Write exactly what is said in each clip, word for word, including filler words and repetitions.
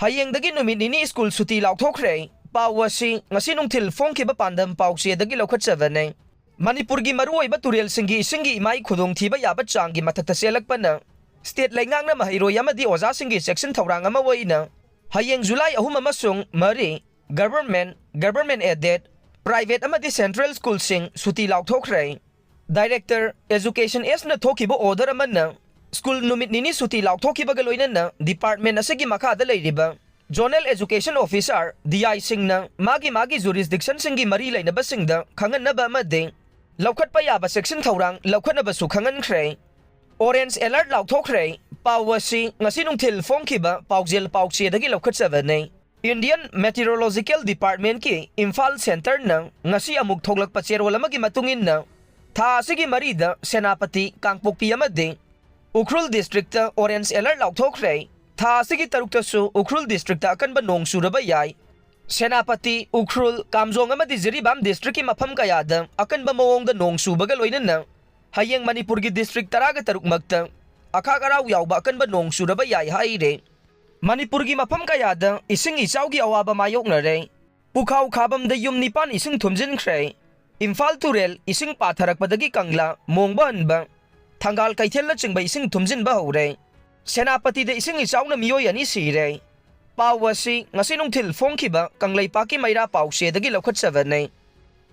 ꯍꯌꯦꯡꯗꯒꯤ ꯅꯨꯃꯤꯠ ꯅꯤꯅꯤ ꯁ꯭ꯀꯨꯜ ꯁꯨꯇꯤ ꯂꯥꯎꯊꯣꯛꯈ꯭ꯔꯦ꯫ ꯄꯥꯎ ꯑꯁꯤ ꯉꯁꯤ ꯅꯨꯡꯊꯤꯜ ꯐꯣꯡꯈꯤꯕ ꯄꯥꯟꯗꯝ ꯄꯥꯎꯆꯦꯗꯒꯤ ꯂꯧꯈꯠꯆꯕꯅꯦ꯫ ꯃꯅꯤꯄꯨꯔꯒꯤ ꯃꯔꯨꯑꯣꯏꯕ ꯇꯨꯔꯦꯜꯁꯤꯡꯒꯤ ꯏꯁꯤꯡꯒꯤ ꯏꯃꯥꯏ ꯈꯨꯗꯣꯡꯊꯤꯕ ꯌꯥꯕ ꯆꯥꯡꯒꯤ ꯃꯊꯛꯇ ꯆꯦꯜꯂꯛꯄꯅ ꯁ꯭ꯇꯦꯠ ꯂꯩꯉꯥꯛꯅ ꯃꯍꯩꯔꯣꯏ ꯑꯃꯗꯤ ꯑꯣꯖꯥꯁꯤꯡꯒꯤ ꯆꯦꯛꯁꯤꯟ ꯊꯧꯔꯥꯡ ꯑꯃ ꯑꯣꯏꯅ ꯍꯌꯦꯡ ꯖꯨꯂꯥꯏ ꯑꯍꯨꯝ ꯑꯃꯁꯨꯡ ꯃꯔꯤ, ꯒꯚꯔꯟꯃꯦꯟꯠ, ꯒꯚꯔꯟꯃꯦꯟꯠ ꯑꯦꯗꯦꯗ, ꯄ꯭ꯔꯥꯏꯚꯦꯠ ꯑꯃꯗꯤ ꯁꯦꯟꯇ꯭ꯔꯦꯜ ꯁ꯭ꯀꯨꯜꯁꯤꯡ ꯁꯨꯇꯤ ꯂꯥꯎꯊꯣꯛꯈ꯭ꯔꯦ꯫ ꯗꯥꯏꯔꯦꯛꯇꯔ ꯑꯦꯖꯨꯀꯦꯁꯟ ꯑꯦꯁꯅ ꯊꯣꯛꯈꯤꯕ ꯑꯣꯔꯗꯔ ꯑꯃꯅ ꯁ꯭ꯀꯨꯜ ꯅꯨꯃꯤꯠ ꯅꯤꯅꯤ ꯁꯨꯇꯤ ꯂꯥꯎꯊꯣꯛꯈꯤꯕꯒ ꯂꯣꯏꯅꯅ ꯗꯤꯄꯥꯔꯠꯃꯦꯟꯠ ꯑꯁꯤꯒꯤ ꯃꯈꯥꯗ ꯂꯩꯔꯤꯕ ꯖꯣꯅꯦꯜ ꯑꯦꯖꯨꯀꯦꯁꯟ ꯑꯣꯐꯤꯁꯥꯔ, ꯗꯤ ꯑꯥꯏꯁꯤꯡꯅ ꯃꯥꯒꯤ ꯃꯥꯒꯤ ꯖꯨꯔꯤꯁꯗꯤꯛꯁꯟꯁꯤꯡꯒꯤ ꯃꯔꯤ ꯂꯩꯅꯕꯁꯤꯡꯗ ꯈꯪꯍꯟꯅꯕ ꯑꯃꯗꯤ ꯂꯧꯈꯠꯄ ꯌꯥꯕ ꯆꯦꯛꯁꯤꯟ ꯊꯧꯔꯥꯡ ꯂꯧꯈꯠꯅꯕꯁꯨ ꯈꯪꯍꯟꯈ꯭ꯔꯦ꯫ Orange alert ꯂꯥꯎꯊꯣꯛꯈ꯭ꯔꯦ꯫ ꯄꯥꯎ ꯑꯁꯤ ꯉꯁꯤ ꯅꯨꯡꯊꯤꯜ ꯐꯣꯡꯈꯤꯕ ꯄꯥꯎꯖꯦꯜ ꯄꯥꯎꯆꯦꯗꯒꯤ ꯂꯧꯈꯠꯆꯕꯅꯤ꯫ ꯏꯟꯗꯤꯌꯟ ꯃꯦꯇꯤꯑꯣꯔꯣꯂꯣꯖꯤꯀꯦꯜ ꯗꯤꯄꯥꯔꯠꯃꯦꯟꯠꯀꯤ ꯏꯝꯐꯥꯜ ꯁꯦꯟꯇꯔꯅ ꯉꯁꯤ ꯑꯃꯨꯛ ꯊꯣꯛꯂꯛꯄ ꯆꯦꯔꯣꯜ ꯑꯃꯒꯤ ꯃꯇꯨꯡ ꯏꯟꯅ, ꯊꯥ ꯑꯁꯤꯒꯤ ꯃꯔꯤꯗ ꯁꯦꯅꯥꯄꯇꯤ, ꯀꯥꯡꯄꯣꯛꯄꯤ ꯑꯃꯗꯤ ꯎꯈ꯭ꯔꯨꯜ ꯗꯤꯁꯇ꯭ꯔꯤꯛꯇ ꯑꯣꯔꯦꯟꯖ ꯑꯦꯂꯔꯠ ꯂꯥꯎꯊꯣꯛꯈ꯭ꯔꯦ꯫ ꯊꯥ ꯑꯁꯤꯒꯤ ꯇꯔꯨꯛꯇꯁꯨ ꯎꯈ꯭ꯔꯨꯜ ꯗꯤꯁꯇ꯭ꯔꯤꯛꯇ ꯑꯀꯟꯕ ꯅꯣꯡ ꯆꯨꯔꯕ ꯌꯥꯏ꯫ ꯁꯦꯅꯥꯄꯇꯤ, ꯎꯈ꯭ꯔꯨꯜ, ꯀꯥꯝꯖꯣꯡ ꯑꯃꯗꯤ ꯖꯤꯔꯤꯕꯥꯝ ꯗꯤꯁꯇ꯭ꯔꯤꯛꯀꯤ ꯃꯐꯝ ꯀꯌꯥꯗ ꯑꯀꯟꯕ ꯃꯑꯣꯡꯗ ꯅꯣꯡ ꯆꯨꯕꯒ ꯂꯣꯏꯅꯅ ꯍꯌꯦꯡ ꯃꯅꯤꯄꯨꯔꯒꯤ ꯗꯤꯁꯇ꯭ꯔꯤꯛ ꯇꯔꯥꯒ ꯇꯔꯨꯛꯃꯛꯇ ꯑꯈꯥꯛ ꯑꯔꯥꯎ ꯌꯥꯎꯕ ꯑꯀꯟꯕ ꯅꯣꯡ ꯆꯨꯔꯕ ꯌꯥꯏ ꯍꯥꯏꯔꯦ꯫ ꯃꯅꯤꯄꯨꯔꯒꯤ ꯃꯐꯝ ꯀꯌꯥꯗ ꯏꯁꯤꯡ ꯏꯆꯥꯎꯒꯤ ꯑꯋꯥꯕ ꯃꯥꯌꯣꯛꯅꯔꯦ꯫ ꯄꯨꯈꯥꯎ ꯈꯥꯕꯝꯗ ꯌꯨꯝ ꯅꯤꯄꯥꯟ ꯏꯁꯤꯡ ꯊꯨꯝꯖꯤꯟꯈ꯭ꯔꯦ꯫ ꯏꯝꯐꯥꯜ ꯇꯨꯔꯦꯜ ꯏꯁꯤꯡ ꯄꯥꯊꯔꯛꯄꯗꯒꯤ ꯀꯪꯂꯥ, ꯃꯣꯡꯕ ꯍꯟꯕ, ꯊꯪꯒꯥꯜ ꯀꯩꯊꯦꯜꯅꯆꯤꯡꯕ ꯏꯁꯤꯡ ꯊꯨꯝꯖꯤꯟꯕ ꯍꯧꯔꯦ꯫ ꯁꯦꯅꯥꯄꯇꯤꯗ ꯏꯁꯤꯡ ꯏꯆꯥꯎꯅ ꯃꯤꯑꯣꯏ ꯑꯅꯤ ꯁꯤꯔꯦ꯫ ꯄꯥꯎ ꯑꯁꯤ ꯉꯁꯤ ꯅꯨꯡꯊꯤꯜ ꯐꯣꯡꯈꯤꯕ ꯀꯪꯂꯩꯄꯥꯛꯀꯤ ꯃꯩꯔꯥ ꯄꯥꯎꯆꯦꯗꯒꯤ ꯂꯧꯈꯠꯆꯕꯅꯤ꯫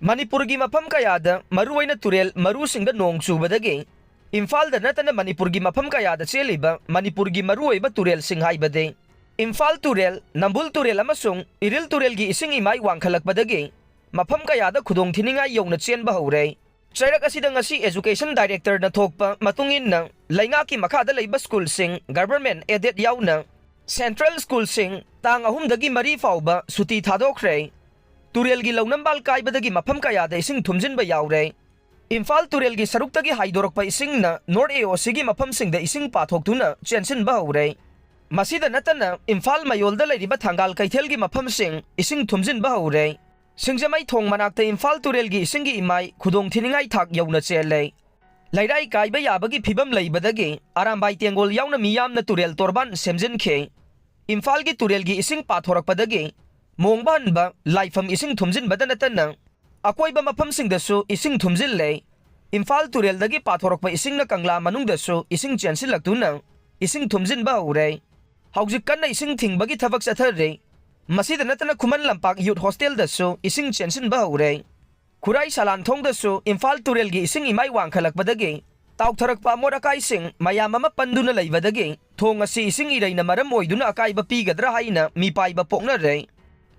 ꯃꯅꯤꯄꯨꯔꯒꯤ ꯃꯐꯝ ꯀꯌꯥꯗ, ꯃꯔꯨꯑꯣꯏꯅ ꯇꯨꯔꯦꯜ ꯃꯔꯨꯁꯤꯡꯗ ꯅꯣꯡ ꯆꯨꯕꯗꯒꯤ ꯏꯝꯐꯥꯜꯗ ꯅꯠꯇꯅ ꯃꯅꯤꯄꯨꯔꯒꯤ ꯃꯐꯝ ꯀꯌꯥꯗ ꯆꯦꯜꯂꯤꯕ ꯃꯅꯤꯄꯨꯔꯒꯤ ꯃꯔꯨꯑꯣꯏꯕ ꯇꯨꯔꯦꯜꯁꯤꯡ ꯍꯥꯏꯕꯗꯤ ꯏꯝꯐꯥꯜ ꯇꯨꯔꯦꯜ, ꯅꯝꯕꯨꯜ ꯇꯨꯔꯦꯜ ꯑꯃꯁꯨꯡ ꯏꯔꯤꯜ ꯇꯨꯔꯦꯜꯒꯤ ꯏꯁꯤꯡ ꯏꯃꯥꯏ ꯋꯥꯡꯈꯠꯂꯛꯄꯗꯒꯤ ꯃꯐꯝ ꯀꯌꯥꯗ ꯈꯨꯗꯣꯡꯊꯤꯅꯤꯡꯉꯥꯏ ꯌꯧꯅ ꯆꯦꯟꯕ ꯍꯧꯔꯦ꯫ ꯆꯩꯔꯛ ꯑꯁꯤꯗ ꯉꯁꯤ ꯑꯦꯖꯨꯀꯦꯁꯟ ꯗꯥꯏꯔꯦꯛꯇꯔꯅ ꯊꯣꯛꯄ ꯃꯇꯨꯡ ꯏꯟꯅ, ꯂꯩꯉꯥꯛꯀꯤ ꯃꯈꯥꯗ ꯂꯩꯕ ꯁ꯭ꯀꯨꯜꯁꯤꯡ, ꯒꯚꯔꯟꯃꯦꯟꯠ ꯑꯦꯗꯦꯗ ꯌꯥꯎꯅ, ꯁꯦꯟꯇ꯭ꯔꯦꯜ ꯁ꯭ꯀꯨꯜꯁꯤꯡ ꯇꯥꯡ ꯑꯍꯨꯝꯗꯒꯤ ꯃꯔꯤ ꯐꯥꯎꯕ ꯁꯨꯇꯤ ꯊꯥꯗꯣꯛꯈ꯭ꯔꯦ꯫ ꯇꯨꯔꯦꯜꯒꯤ ꯂꯧꯅꯝꯕꯥꯜ ꯀꯥꯏꯕꯗꯒꯤ ꯃꯐꯝ ꯀꯌꯥꯗ ꯏꯁꯤꯡ ꯊꯨꯝꯖꯤꯟꯕ ꯌꯥꯎꯔꯦ꯫ ꯏꯝꯐꯥꯜ ꯇꯨꯔꯦꯜꯒꯤ ꯁꯔꯨꯛꯇꯒꯤ ꯍꯥꯏꯗꯣꯔꯛꯄ ꯏꯁꯤꯡꯅ ꯅꯣꯔꯠ ꯑꯦ ꯑꯣ ꯁꯤꯒꯤ ꯃꯐꯝꯁꯤꯡꯗ ꯏꯁꯤꯡ ꯄꯥꯊꯣꯛꯇꯨꯅ ꯆꯦꯟꯁꯤꯟꯕ ꯍꯧꯔꯦ꯫ ꯃꯁꯤꯗ ꯅꯠꯇꯅ ꯏꯝꯐꯥꯜ ꯃꯌꯣꯜꯗ ꯂꯩꯔꯤꯕ ꯊꯪꯒꯥꯜ ꯀꯩꯊꯦꯜꯒꯤ ꯃꯐꯝꯁꯤꯡ ꯏꯁꯤꯡ ꯊꯨꯝꯖꯤꯟꯕ ꯍꯧꯔꯦ꯫ ꯁꯤꯡꯖꯃꯩ ꯊꯣꯡ ꯃꯅꯥꯛꯇ ꯏꯝꯐꯥꯜ ꯇꯨꯔꯦꯜꯒꯤ ꯏꯁꯤꯡꯒꯤ ꯏꯃꯥꯏ ꯈꯨꯗꯣꯡꯊꯤꯅꯤꯡꯉꯥꯏ ꯊꯥꯛ ꯌꯧꯅ ꯆꯦꯜꯂꯦ꯫ ꯂꯩꯔꯥꯏ ꯀꯥꯏꯕ ꯌꯥꯕꯒꯤ ꯐꯤꯕꯝ ꯂꯩꯕꯗꯒꯤ ꯑꯔꯥꯝꯕꯥꯏ ꯇꯦꯡꯒꯣꯜ ꯌꯥꯎꯅ ꯃꯤꯌꯥꯝꯅ ꯇꯨꯔꯦꯜ ꯇꯣꯔꯕꯥꯟ ꯁꯦꯝꯖꯤꯟꯈꯤ꯫ ꯏꯝꯐꯥꯜꯒꯤ ꯇꯨꯔꯦꯜꯒꯤ ꯏꯁꯤꯡ ꯄꯥꯊꯣꯔꯛꯄꯗꯒꯤ ꯃꯣꯡꯕ ꯍꯟꯕ ꯂꯥꯏꯐꯝ ꯏꯁꯤꯡ ꯊꯨꯝꯖꯤꯟꯕꯗ ꯅꯠꯇꯅ ꯑꯀꯣꯏꯕ ꯃꯐꯝꯁꯤꯡꯗꯁꯨ ꯏꯁꯤꯡ ꯊꯨꯝꯖꯤꯜꯂꯦ꯫ ꯏꯝꯐꯥꯜ ꯇꯨꯔꯦꯜꯗꯒꯤ ꯄꯥꯊꯣꯔꯛꯄ ꯏꯁꯤꯡꯅ ꯀꯪꯂꯥ ꯃꯅꯨꯡꯗꯁꯨ ꯏꯁꯤꯡ ꯆꯦꯟꯁꯤꯜꯂꯛꯇꯨꯅ ꯏꯁꯤꯡ ꯊꯨꯝꯖꯤꯟꯕ ꯍꯧꯔꯦ꯫ ꯍꯧꯖꯤꯛ ꯀꯟꯅ ꯏꯁꯤꯡ ꯊꯤꯡꯕꯒꯤ ꯊꯕꯛ ꯆꯠꯊꯔꯤ꯫ ꯃꯁꯤꯗ ꯅꯠꯇꯅ ꯈꯨꯃꯟ ꯂꯝꯄꯥꯛ ꯌꯨꯠ ꯍꯣꯁꯇꯦꯜꯗꯁꯨ ꯏꯁꯤꯡ ꯆꯦꯟꯁꯤꯟꯕ ꯍꯧꯔꯦ꯫ ꯈꯨꯔꯥꯏ ꯁꯂꯥꯟꯊꯣꯡꯗꯁꯨ ꯏꯝꯐꯥꯜ ꯇꯨꯔꯦꯜꯒꯤ ꯏꯁꯤꯡ ꯏꯃꯥꯏ ꯋꯥꯡꯈꯠꯂꯛꯄꯗꯒꯤ ꯇꯥꯎꯊꯔꯛꯄ ꯑꯃꯣꯠ ꯑꯀꯥꯏꯁꯤꯡ ꯃꯌꯥꯝ ꯑꯃ ꯄꯟꯗꯨꯅ ꯂꯩꯕꯗꯒꯤ ꯊꯣꯡ ꯑꯁꯤ ꯏꯁꯤꯡ ꯏꯔꯩꯅ ꯃꯔꯝ ꯑꯣꯏꯗꯨꯅ ꯑꯀꯥꯏꯕ ꯄꯤꯒꯗ꯭ꯔꯥ ꯍꯥꯏꯅ ꯃꯤꯄꯥꯏꯕ ꯄꯣꯛꯅꯔꯦ꯫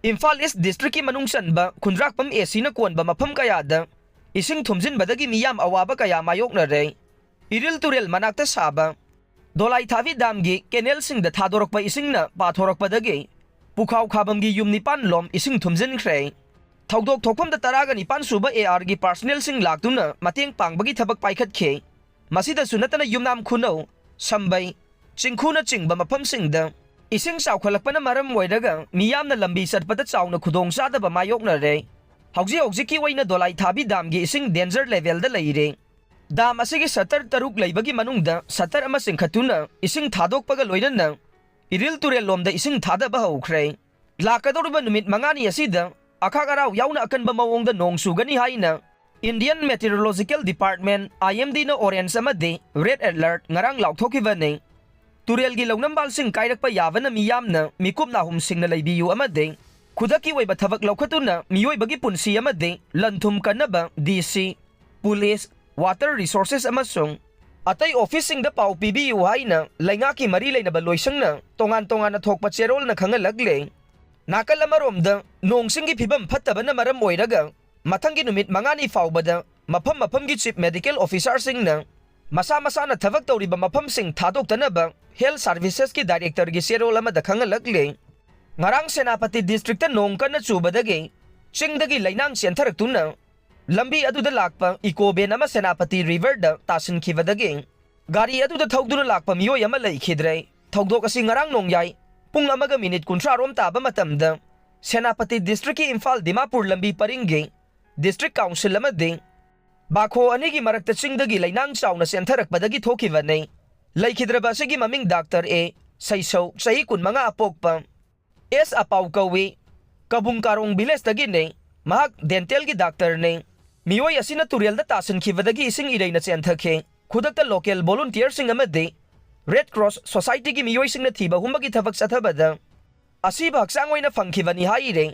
ꯏꯝꯐꯥꯜ ꯏꯁ ꯗꯤꯁꯇ꯭ꯔꯤꯛꯀꯤ ꯃꯅꯨꯡ ꯆꯟꯕ ꯈꯨꯟꯗ꯭ꯔꯥꯛꯄꯝ ꯑꯦ ꯁꯤꯅ ꯀꯣꯟꯕ ꯃꯐꯝ ꯀꯌꯥꯗ ꯏꯁꯤꯡ ꯊꯨꯝꯖꯤꯟꯕꯗꯒꯤ ꯃꯤꯌꯥꯝ ꯑꯋꯥꯕ ꯀꯌꯥ ꯃꯥꯌꯣꯛꯅꯔꯦ꯫ ꯏꯔꯤꯜ ꯇꯨꯔꯦꯜ ꯃꯅꯥꯛꯇ ꯁꯥꯕ ꯗꯣꯂꯥꯏꯊꯥꯕꯤ ꯗꯥꯝꯒꯤ ꯀꯦꯅꯦꯜꯁꯤꯡꯗ ꯊꯥꯗꯣꯔꯛꯄ ꯏꯁꯤꯡꯅ ꯄꯥꯊꯣꯔꯛꯄꯗꯒꯤ ꯄꯨꯈꯥꯎ ꯈꯥꯕꯝꯒꯤ ꯌꯨꯝ ꯅꯤꯄꯥꯟ ꯂꯣꯝ ꯏꯁꯤꯡ ꯊꯨꯝꯖꯤꯟꯈ꯭ꯔꯦ꯫ ꯊꯧꯗꯣꯛ ꯊꯣꯛꯐꯝꯗ ꯇꯔꯥꯒ ꯅꯤꯄꯥꯟ ꯁꯨꯕ ꯑꯦ ꯑꯥꯔꯒꯤ ꯄꯥꯔꯁꯅꯦꯜꯁꯤꯡ ꯂꯥꯛꯇꯨꯅ ꯃꯇꯦꯡ ꯄꯥꯡꯕꯒꯤ ꯊꯕꯛ ꯄꯥꯏꯈꯠꯈꯤ꯫ ꯃꯁꯤꯗꯁꯨ ꯅꯠꯇꯅ ꯌꯨꯝꯅꯥꯝ ꯈꯨꯅꯧ, ꯁꯝꯕꯩ, ꯆꯤꯡꯈꯨꯅꯆꯤꯡꯕ ꯃꯐꯝꯁꯤꯡꯗ ꯏꯁꯤꯡ ꯆꯥꯎꯈꯠꯂꯛꯄꯅ ꯃꯔꯝ ꯑꯣꯏꯔꯒ ꯃꯤꯌꯥꯝꯅ ꯂꯝꯕꯤ ꯆꯠꯄꯗ ꯆꯥꯎꯅ ꯈꯨꯗꯣꯡꯆꯥꯗꯕ ꯃꯥꯌꯣꯛꯅꯔꯦ꯫ ꯍꯧꯖꯤꯛ ꯍꯧꯖꯤꯛꯀꯤ ꯑꯣꯏꯅ ꯗꯣꯂꯥꯏꯊꯥꯕꯤ ꯗꯥꯝꯒꯤ ꯏꯁꯤꯡ ꯗꯦꯟꯖꯔ ꯂꯦꯚꯦꯜꯗ ꯂꯩꯔꯦ꯫ ꯗꯥꯝ ꯑꯁꯤꯒꯤ ꯁꯇꯔ ꯇꯔꯨꯛ ꯂꯩꯕꯒꯤ ꯃꯅꯨꯡꯗ ꯁꯇꯔ ꯑꯃ ꯆꯤꯡꯈꯠꯇꯨꯅ ꯏꯁꯤꯡ ꯊꯥꯗꯣꯛꯄꯒ ꯂꯣꯏꯅꯅ ꯏꯔꯤꯜ ꯇꯨꯔꯦꯜ ꯂꯣꯝꯗ ꯏꯁꯤꯡ ꯊꯥꯗꯕ ꯍꯧꯈ꯭ꯔꯦ꯫ ꯂꯥꯛꯀꯗꯧꯔꯤꯕ ꯅꯨꯃꯤꯠ ꯃꯉꯥꯅꯤ ꯑꯁꯤꯗ ꯑꯈꯥꯛ ꯑꯔꯥꯎ ꯌꯥꯎꯅ ꯑꯀꯟꯕ ꯃꯑꯣꯡꯗ ꯅꯣꯡ ꯆꯨꯒꯅꯤ ꯍꯥꯏꯅ Indian Meteorological Department, I M D ꯅ orange ꯑꯃꯗꯤ red alert ꯉꯔꯥꯡ ꯂꯥꯎꯊꯣꯛꯈꯤꯕꯅꯤ꯫ ꯇꯨꯔꯦꯜꯒꯤ ꯂꯧꯅꯝꯕꯥꯜꯁꯤꯡ ꯀꯥꯏꯔꯛꯄ ꯌꯥꯕꯅ ꯃꯤꯌꯥꯝꯅ ꯃꯤꯀꯨꯞ ꯅꯥꯍꯨꯝꯁꯤꯡꯅ ꯂꯩꯕꯤꯌꯨ ꯑꯃꯗꯤ ꯈꯨꯗꯛꯀꯤ ꯑꯣꯏꯕ ꯊꯕꯛ ꯂꯧꯈꯠꯇꯨꯅ ꯃꯤꯑꯣꯏꯕꯒꯤ ꯄꯨꯟꯁꯤ ꯑꯃꯗꯤ ꯂꯟ ꯊꯨꯝ ꯀꯟꯅꯕ D C, police, water resources ꯑꯃꯁꯨꯡ ꯑꯇꯩ ꯑꯣꯐꯤꯁꯁꯤꯡꯗ ꯄꯥꯎ ꯄꯤꯕꯤꯌꯨ ꯍꯥꯏꯅ ꯂꯩꯉꯥꯛꯀꯤ ꯃꯔꯤ ꯂꯩꯅꯕ ꯂꯣꯏꯁꯪꯅ ꯇꯣꯉꯥꯟ ꯇꯣꯉꯥꯟꯅ ꯊꯣꯛꯄ ꯆꯦꯔꯣꯜꯅ ꯈꯪꯍꯜꯂꯛꯂꯦ꯫ ꯅꯥꯀꯜ ꯑꯃꯔꯣꯝꯗ ꯅꯣꯡ ꯆꯤꯡꯒꯤ ꯐꯤꯕꯝ ꯐꯠꯇꯕꯅ ꯃꯔꯝ ꯑꯣꯏꯔꯒ ꯃꯊꯪꯒꯤ ꯅꯨꯃꯤꯠ ꯃꯉꯥꯅꯤ ꯐꯥꯎꯕꯗ ꯃꯐꯝ ꯃꯐꯝꯒꯤ chief medical officerꯁꯤꯡꯅ ꯃꯁꯥ ꯃꯁꯥꯅ ꯊꯕꯛ ꯇꯧꯔꯤꯕ ꯃꯐꯝꯁꯤꯡ ꯊꯥꯗꯣꯛꯇꯅꯕ health servicesꯀꯤ directorꯒꯤ ꯆꯦꯔꯣꯜ ꯑꯃꯗ ꯈꯪꯍꯜꯂꯛꯂꯦ꯫ ꯉꯔꯥꯡ ꯁꯦꯅꯥꯄꯇꯤ districtꯇ ꯅꯣꯡ ꯀꯟꯅ ꯆꯨꯕꯗꯒꯤ ꯆꯤꯡꯗꯒꯤ ꯂꯩꯅꯥꯡ ꯆꯦꯟꯊꯔꯛꯇꯨꯅ ꯂꯝꯕꯤ ꯑꯗꯨꯗ ꯂꯥꯛꯄ eco van ꯑꯃ ꯁꯦꯅꯥꯄꯇꯤ riverꯗ ꯇꯥꯁꯤꯟꯈꯤꯕꯗꯒꯤ ꯒꯥꯔꯤ ꯑꯗꯨꯗ ꯊꯧꯗꯨꯅ ꯂꯥꯛꯄ ꯃꯤꯑꯣꯏ ꯑꯃ ꯂꯩꯈꯤꯗ꯭ꯔꯦ꯫ ꯊꯧꯗꯣꯛ ꯑꯁꯤ ꯉꯔꯥꯡ ꯅꯣꯡꯌꯥꯏ ꯄꯨꯡ ꯑꯃꯒ ꯃꯤꯅꯤꯠ ꯀꯨꯟꯊ꯭ꯔꯥ ꯔꯣꯝ ꯇꯥꯕ ꯃꯇꯝꯗ ꯁꯦꯅꯥꯄꯇꯤ districtꯀꯤ ꯏꯝꯐꯥꯜ ꯗꯤꯃꯥꯄꯨꯔ ꯂꯝꯕꯤ ꯄꯔꯤꯡꯒꯤ district council ꯑꯃꯗꯤ ꯕꯥꯈꯣ ꯑꯅꯤꯒꯤ ꯃꯔꯛꯇ ꯆꯤꯡꯗꯒꯤ ꯂꯩꯅꯥꯡ ꯆꯥꯎꯅ ꯆꯦꯟꯊꯔꯛꯄꯗꯒꯤ ꯊꯣꯛꯈꯤꯕꯅꯤ꯫ ꯂꯩꯈꯤꯗ꯭ꯔꯕ ꯑꯁꯤꯒꯤ ꯃꯃꯤꯡ Doctor A ꯁꯩꯁꯧ, ꯆꯍꯤ ꯀꯨꯟꯃꯉꯥ ꯑꯄꯣꯛꯄ, ꯑꯦꯁ ꯑꯄꯥꯎ ꯀꯧꯏ꯫ ꯀꯕꯨꯡ ꯀꯥꯔꯣꯡ ꯚꯤꯂꯦꯖꯇꯒꯤꯅꯤ꯫ ꯃꯍꯥꯛ ꯗꯦꯟꯇꯦꯜꯒꯤ ꯗꯥꯛꯇꯔꯅꯤ꯫ ꯃꯤꯑꯣꯏ ꯑꯁꯤꯅ ꯇꯨꯔꯦꯜꯗ ꯇꯥꯁꯤꯟꯈꯤꯕꯗꯒꯤ ꯏꯁꯤꯡ ꯏꯔꯩꯅ ꯆꯦꯟꯊꯈꯤ꯫ ꯈꯨꯗꯛꯇ ꯂꯣꯀꯦꯜ ꯚꯣꯂꯨꯟꯇꯤꯌꯔꯁꯤꯡ ꯑꯃꯗꯤ ꯔꯦꯗ ꯀ꯭ꯔꯣꯁ ꯁꯣꯁꯥꯏꯇꯤꯒꯤ ꯃꯤꯑꯣꯏꯁꯤꯡꯅ ꯊꯤꯕ ꯍꯨꯝꯕꯒꯤ ꯊꯕꯛ ꯆꯠꯊꯕꯗ ꯑꯁꯤꯕ ꯍꯛꯆꯥꯡ ꯑꯣꯏꯅ ꯐꯪꯈꯤꯕꯅꯤ ꯍꯥꯏꯔꯦ꯫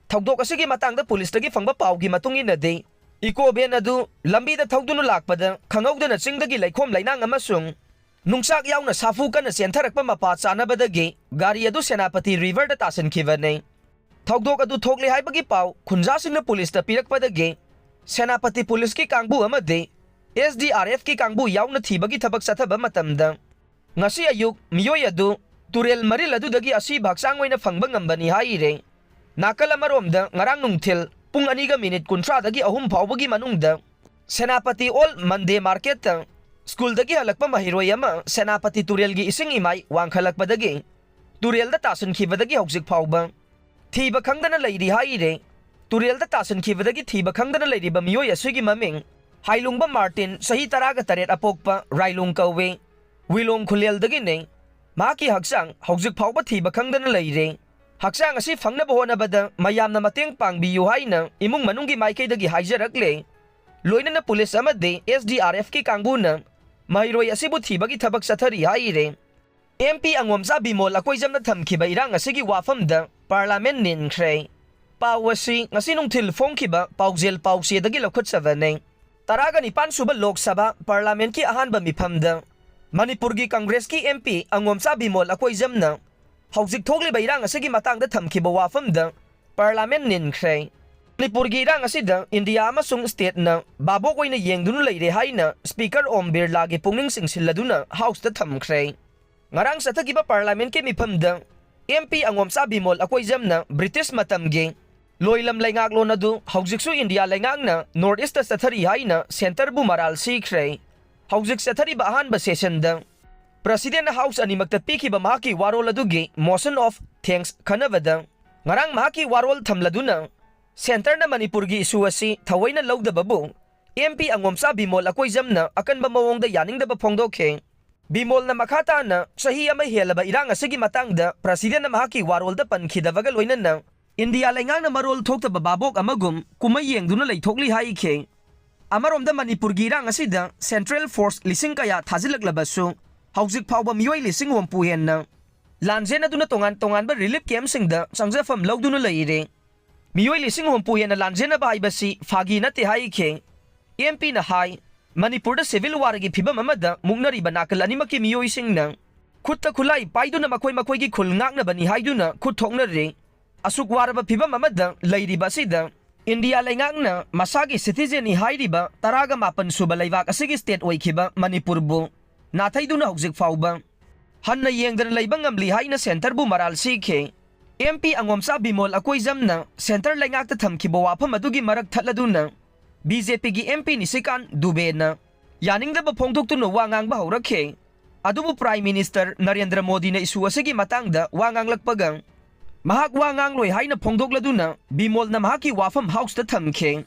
ꯊꯧꯗꯣꯛ ꯑꯁꯤꯒꯤ ꯃꯇꯥꯡꯗ ꯄꯨꯂꯤꯁꯇꯒꯤ ꯐꯪꯕ ꯄꯥꯎꯒꯤ ꯃꯇꯨꯡ ꯏꯟꯅꯗꯤ, ꯏꯀꯣ ꯚꯦꯟ ꯑꯗꯨ ꯂꯝꯕꯤꯗ ꯊꯧꯗꯨꯅ ꯂꯥꯛꯄꯗ ꯈꯪꯍꯧꯗꯅ ꯆꯤꯡꯗꯒꯤ ꯂꯩꯈꯣꯝ ꯂꯩꯅꯥꯡ ꯑꯃꯁꯨꯡ ꯅꯨꯡꯆꯥꯛ ꯌꯥꯎꯅ ꯁꯥꯐꯨ ꯀꯟꯅ ꯆꯦꯟꯊꯔꯛꯄ ꯃꯄꯥ ꯆꯥꯅꯕꯗꯒꯤ ꯒꯥꯔꯤ ꯑꯗꯨ ꯁꯦꯅꯥꯄꯇꯤ ꯔꯤꯚꯔꯗ ꯇꯥꯁꯤꯟꯈꯤꯕꯅꯤ꯫ ꯊꯧꯗꯣꯛ ꯑꯗꯨ ꯊꯣꯛꯂꯦ ꯍꯥꯏꯕꯒꯤ ꯄꯥꯎ ꯈꯨꯟꯖꯥꯁꯤꯡꯅ ꯄꯨꯂꯤꯁꯇ ꯄꯤꯔꯛꯄꯗꯒꯤ ꯁꯦꯅꯥꯄꯇꯤ ꯄꯨꯂꯤꯁꯀꯤ ꯀꯥꯡꯕꯨ ꯑꯃꯗꯤ ꯑꯦꯁ ꯗꯤ ꯑꯥꯔ ꯑꯦꯐꯀꯤ ꯀꯥꯡꯕꯨ ꯌꯥꯎꯅ ꯊꯤꯕꯒꯤ ꯊꯕꯛ ꯆꯠꯊꯕ ꯃꯇꯝꯗ, ꯉꯁꯤ ꯑꯌꯨꯛ ꯃꯤꯑꯣꯏ ꯑꯗꯨ ꯇꯨꯔꯦꯜ ꯃꯔꯤꯜ ꯑꯗꯨꯗꯒꯤ ꯑꯁꯤꯕ ꯍꯛꯆꯥꯡ ꯑꯣꯏꯅ ꯐꯪꯕ ꯉꯝꯕꯅꯤ ꯍꯥꯏꯔꯦ꯫ ꯅꯥꯀꯜ ꯑꯃꯔꯣꯝꯗ, ꯉꯔꯥꯡ ꯅꯨꯡꯊꯤꯜ ꯄꯨꯡ ꯑꯅꯤꯒ ꯃꯤꯅꯤꯠ ꯀꯨꯟꯊ꯭ꯔꯥꯗꯒꯤ ꯑꯍꯨꯝ ꯐꯥꯎꯕꯒꯤ ꯃꯅꯨꯡꯗ ꯁꯦꯅꯥꯄꯇꯤ ꯑꯣꯜ ꯃꯟꯗꯦ ꯃꯥꯔꯀꯦꯠꯇ ꯁ꯭ꯀꯨꯜꯗꯒꯤ ꯍꯜꯂꯛꯄ ꯃꯍꯩꯔꯣꯏ ꯑꯃ ꯁꯦꯅꯥꯄꯇꯤ ꯇꯨꯔꯦꯜꯒꯤ ꯏꯁꯤꯡ ꯏꯃꯥꯏ ꯋꯥꯡꯈꯠꯂꯛꯄꯗꯒꯤ ꯇꯨꯔꯦꯜꯗ ꯇꯥꯁꯤꯟꯈꯤꯕꯗꯒꯤ ꯍꯧꯖꯤꯛ ꯐꯥꯎꯕ ꯊꯤꯕ ꯈꯪꯗꯅ ꯂꯩꯔꯤ ꯍꯥꯏꯔꯦ꯫ ꯇꯨꯔꯦꯜꯗ ꯇꯥꯁꯤꯟꯈꯤꯕꯗꯒꯤ ꯊꯤꯕ ꯈꯪꯗꯅ ꯂꯩꯔꯤꯕ ꯃꯤꯑꯣꯏ ꯑꯁꯤꯒꯤ ꯃꯃꯤꯡ ꯍꯥꯏꯂꯨꯡꯕ ꯃꯥꯔꯇꯤꯟ, ꯆꯍꯤ ꯇꯔꯥꯒ ꯇꯔꯦꯠ ꯑꯄꯣꯛꯄ, ꯔꯥꯏꯂꯨꯡ ꯀꯧꯋꯦ꯫ ꯋꯤꯂꯣꯡ ꯈꯨꯂꯦꯜꯗꯒꯤꯅꯦ꯫ ꯃꯍꯥꯛꯀꯤ ꯍꯛꯆꯥꯡ ꯍꯧꯖꯤꯛ ꯐꯥꯎꯕ ꯊꯤꯕ ꯈꯪꯗꯅ ꯂꯩꯔꯦ꯫ ꯍꯛꯆꯥꯡ ꯑꯁꯤ ꯐꯪꯅꯕ ꯍꯣꯠꯅꯕꯗ ꯃꯌꯥꯝꯅ ꯃꯇꯦꯡ ꯄꯥꯡꯕꯤꯌꯨ ꯍꯥꯏꯅ ꯏꯃꯨꯡ ꯃꯅꯨꯡꯒꯤ ꯃꯥꯏꯀꯩꯗꯒꯤ ꯍꯥꯏꯖꯔꯛꯂꯦ꯫ ꯂꯣꯏꯅꯅ ꯄꯨꯂꯤꯁ ꯑꯃꯗꯤ ꯑꯦꯁ ꯗꯤ ꯑꯥꯔ ꯑꯦꯐꯀꯤ ꯀꯥꯡꯕꯨꯅ ꯃꯍꯩꯔꯣꯏ ꯑꯁꯤꯕꯨ ꯊꯤꯕꯒꯤ ꯊꯕꯛ ꯆꯠꯊꯔꯤ ꯍꯥꯏꯔꯦ꯫ ꯑꯦꯝ ꯄꯤ ꯑꯉꯣꯝꯆꯥ ꯕꯤꯃꯣꯜ ꯑꯀꯣꯏꯖꯝꯅ ꯊꯝꯈꯤꯕ ꯏꯔꯥꯡ ꯑꯁꯤꯒꯤ ꯋꯥꯐꯝꯗ ꯄꯥꯔꯂꯥꯃꯦꯟ ꯅꯤꯟꯈ꯭ꯔꯦ꯫ ꯄꯥꯎ ꯑꯁꯤ ꯉꯁꯤ ꯅꯨꯡꯊꯤꯜ ꯐꯣꯡꯈꯤꯕ ꯄꯥꯎꯖꯦꯜ ꯄꯥꯎꯆꯦꯗꯒꯤ ꯂꯧꯈꯠꯆꯕꯅꯤ꯫ ꯇꯔꯥꯒ ꯅꯤꯄꯥꯟ ꯁꯨꯕ ꯂꯣꯛ ꯁꯚꯥ ꯄꯥꯔꯂꯥꯃꯦꯟꯀꯤ ꯑꯍꯥꯟꯕ ꯃꯤꯐꯝꯗ ꯃꯅꯤꯄꯨꯔꯒꯤ ꯀꯪꯒ꯭ꯔꯦꯁꯀꯤ ꯑꯦꯝ ꯄꯤ ꯑꯉꯣꯝꯆꯥ ꯕꯤꯃꯣꯜ ꯑꯀꯣꯏꯖꯝꯅ ꯍꯧꯖꯤꯛ ꯊꯣꯛꯂꯤꯕ ꯏꯔꯥꯡ ꯑꯁꯤꯒꯤ ꯃꯇꯥꯡꯗ ꯊꯝꯈꯤꯕ ꯋꯥꯐꯝꯗ ꯄꯥꯔꯂꯥꯃꯦꯟ ꯅꯤꯟꯈ꯭ꯔꯦ꯫ ꯃꯅꯤꯄꯨꯔꯒꯤ ꯏꯔꯥꯡ ꯑꯁꯤꯗ ꯏꯟꯗꯤꯌꯥ ꯑꯃꯁꯨꯡ ꯁ꯭ꯇꯦꯠꯅ ꯚꯥꯕꯣꯛ ꯑꯣꯏꯅ ꯌꯦꯡꯗꯨꯅ ꯂꯩꯔꯦ ꯍꯥꯏꯅ ꯁ꯭ꯄꯤꯀꯔ ꯑꯣꯝ ꯕꯤꯔꯂꯥꯒꯤ ꯄꯨꯛꯅꯤꯡ ꯆꯤꯡꯁꯤꯜꯂꯗꯨꯅ ꯍꯥꯎꯁꯇ ꯊꯝꯈ꯭ꯔꯦ꯫ ꯉꯔꯥꯡ ꯆꯠꯊꯈꯤꯕ ꯄꯥꯔꯂꯥꯃꯦꯟꯀꯤ ꯃꯤꯐꯝꯗ ꯑꯦꯝ ꯄꯤ ꯑꯉꯣꯝꯆꯥ ꯕꯤꯃꯣꯜ ꯑꯀꯣꯏꯖꯝꯅ ꯕ꯭ꯔꯤꯇꯤꯁ ꯃꯇꯝꯒꯤ ꯂꯣꯏꯂꯝ ꯂꯩꯉꯥꯛꯂꯣꯟ ꯑꯗꯨ ꯍꯧꯖꯤꯛꯁꯨ ꯏꯟꯗꯤꯌꯥ ꯂꯩꯉꯥꯛꯅ ꯅꯣꯔꯠ ꯏꯁꯇ ꯆꯠꯊꯔꯤ ꯍꯥꯏꯅ ꯁꯦꯟꯇꯔꯕꯨ ꯃꯔꯥꯜ ꯁꯤꯈ꯭ꯔꯦ꯫ ꯍꯧꯖꯤꯛ ꯆꯠꯊꯔꯤꯕ ꯑꯍꯥꯟꯕ ꯁꯦꯁꯟꯗ ꯄ꯭ꯔꯁꯤꯗꯦꯟꯅ ꯍꯥꯎꯁ ꯑꯅꯤꯃꯛꯇ ꯄꯤꯈꯤꯕ ꯃꯍꯥꯛꯀꯤ ꯋꯥꯔꯣꯜ ꯑꯗꯨꯒꯤ ꯃꯣꯁꯟ ꯑꯣꯐ ꯊꯦꯡꯛꯁ ꯈꯟꯅꯕꯗ ꯉꯔꯥꯡ ꯃꯍꯥꯛꯀꯤ ꯋꯥꯔꯣꯜ ꯊꯝꯂꯗꯨꯅ ꯁꯦꯟꯇꯔꯅ ꯃꯅꯤꯄꯨꯔꯒꯤ ꯏꯁꯨ ꯑꯁꯤ ꯊꯑꯣꯏꯅ ꯂꯧꯗꯕꯕꯨ ꯑꯦꯝ ꯄꯤ ꯑꯉꯣꯝꯆꯥ ꯕꯤꯃꯣꯜ ꯑꯀꯣꯏꯖꯝꯅ ꯑꯀꯟꯕ ꯃꯑꯣꯡꯗ ꯌꯥꯅꯤꯡꯗꯕ ꯐꯣꯡꯗꯣꯛꯈꯤ꯫ ꯕꯤꯃꯣꯜꯅ ꯃꯈꯥ ꯇꯥꯅ ꯆꯍꯤ ꯑꯃ ꯍꯦꯜꯂꯕ ꯏꯔꯥꯡ ꯑꯁꯤꯒꯤ ꯃꯇꯥꯡꯗ ꯄ꯭ꯔꯁꯤꯗꯦꯟꯅ ꯃꯍꯥꯛꯀꯤ ꯋꯥꯔꯣꯜꯗ ꯄꯟꯈꯤꯗꯕꯒ ꯂꯣꯏꯅꯅ ꯏꯟꯗꯤꯌꯥ ꯂꯩꯉꯥꯛꯅ ꯃꯔꯣꯜ ꯊꯣꯛꯇꯕ ꯚꯥꯕꯣꯛ ꯑꯃꯒꯨꯝ ꯀꯨꯝꯍꯩ ꯌꯦꯡꯗꯨꯅ ꯂꯩꯊꯣꯛꯂꯤ ꯍꯥꯏꯈꯤ꯫ ꯑꯃꯔꯣꯝꯗ ꯃꯅꯤꯄꯨꯔꯒꯤ ꯏꯔꯥꯡ ꯑꯁꯤꯗ ꯁꯦꯟꯇ꯭ꯔꯦꯜ ꯐꯣꯔꯁ ꯂꯤꯁꯤꯡ ꯀꯌꯥ ꯊꯥꯖꯤꯜꯂꯛꯂꯕꯁꯨ ꯍꯧꯖꯤꯛ ꯐꯥꯎꯕ ꯃꯤꯑꯣꯏ ꯂꯤꯁꯤꯡ ꯍꯨꯝꯐꯨ ꯍꯦꯟꯅ ꯂꯥꯟꯖꯦꯟꯅꯗꯨꯅ ꯇꯣꯉꯥꯟ ꯇꯣꯉꯥꯟꯕ ꯔꯤꯂꯤꯐ ꯀꯦꯝꯞꯁꯤꯡꯗ ꯆꯪꯖꯐꯝ ꯂꯧꯗꯨꯅ ꯂꯩꯔꯦ꯫ ꯃꯤꯑꯣꯏ ꯂꯤꯁꯤꯡ ꯍꯨꯝꯐꯨ ꯍꯦꯟꯅ ꯂꯥꯟꯖꯦꯟꯅꯕ ꯍꯥꯏꯕꯁꯤ ꯐꯥꯒꯤ ꯅꯠꯇꯦ ꯍꯥꯏꯈꯤ꯫ ꯑꯦꯝ ꯄꯤꯅ ꯍꯥꯏ, ꯃꯅꯤꯄꯨꯔꯗ ꯁꯤꯚꯤꯜ ꯋꯥꯔꯒꯤ ꯐꯤꯕꯝ ꯑꯃꯗ ꯃꯨꯛꯅꯔꯤꯕ ꯅꯥꯀꯜ ꯑꯅꯤꯃꯛꯀꯤ ꯃꯤꯑꯣꯏꯁꯤꯡꯅ ꯈꯨꯠꯇ ꯈꯨꯠꯂꯥꯏ ꯄꯥꯏꯗꯨꯅ ꯃꯈꯣꯏ ꯃꯈꯣꯏꯒꯤ ꯈꯨꯜ ꯉꯥꯛꯅꯕꯅꯤ ꯍꯥꯏꯗꯨꯅ ꯈꯨꯠ ꯊꯣꯛꯅꯔꯦ꯫ ꯑꯁꯨꯛ ꯋꯥꯔꯕ ꯐꯤꯕꯝ ꯑꯃꯗ ꯂꯩꯔꯤꯕ ꯑꯁꯤꯗ ꯏꯟꯗꯤꯌꯥ ꯂꯩꯉꯥꯛꯅ ꯃꯁꯥꯒꯤ ꯁꯤꯇꯤꯖꯦꯟꯅꯤ ꯍꯥꯏꯔꯤꯕ ꯇꯔꯥꯒ ꯃꯥꯄꯟ ꯁꯨꯕ ꯂꯩꯕꯥꯛ ꯑꯁꯤꯒꯤ ꯁ꯭ꯇꯦꯠ ꯑꯣꯏꯈꯤꯕ ꯃꯅꯤꯄꯨꯔꯕꯨ ꯅꯥꯊꯩꯗꯨꯅ ꯍꯧꯖꯤꯛ ꯐꯥꯎꯕ ꯍꯟꯅ ꯌꯦꯡꯗꯅ ꯂꯩꯕ ꯉꯝꯂꯤ ꯍꯥꯏꯅ ꯁꯦꯟꯇꯔꯕꯨ ꯃꯔꯥꯜ ꯁꯤꯈꯤ꯫ ꯑꯦꯝ ꯄꯤ ꯑꯉꯣꯝꯆꯥ ꯕꯤꯃꯣꯜ ꯑꯀꯣꯏꯖꯝꯅ ꯁꯦꯟꯇꯔ ꯂꯩꯉꯥꯛꯇ ꯊꯝꯈꯤꯕ ꯋꯥꯐꯝ ꯑꯗꯨꯒꯤ ꯃꯔꯛ ꯊꯠꯂꯗꯨꯅ ꯕꯤ ꯖꯦ ꯄꯤꯒꯤ ꯑꯦꯝ ꯄꯤ ꯅꯤꯁꯤꯀꯥꯟ ꯗꯨꯕꯦꯅ ꯌꯥꯅꯤꯡꯗꯕ ꯐꯣꯡꯗꯣꯛꯇꯨꯅ ꯋꯥ ꯉꯥꯡꯕ ꯍꯧꯔꯛꯈꯤ꯫ ꯑꯗꯨꯕꯨ ꯄ꯭ꯔꯥꯏꯝ ꯃꯤꯅꯤꯁꯇꯔ ꯅꯔꯦꯟꯗ꯭ꯔ ꯃꯣꯗꯤꯅ ꯏꯁꯨ ꯑꯁꯤꯒꯤ ꯃꯇꯥꯡꯗ ꯋꯥ ꯉꯥꯡꯂꯛꯄꯒ ꯃꯍꯥꯛ ꯋꯥ ꯉꯥꯡꯂꯣꯏ ꯍꯥꯏꯅ ꯐꯣꯡꯗꯣꯛꯂꯗꯨꯅ ꯕꯤꯃꯣꯜꯅ ꯃꯍꯥꯛꯀꯤ ꯋꯥꯐꯝ ꯍꯥꯎꯁꯇ ꯊꯝꯈꯤ꯫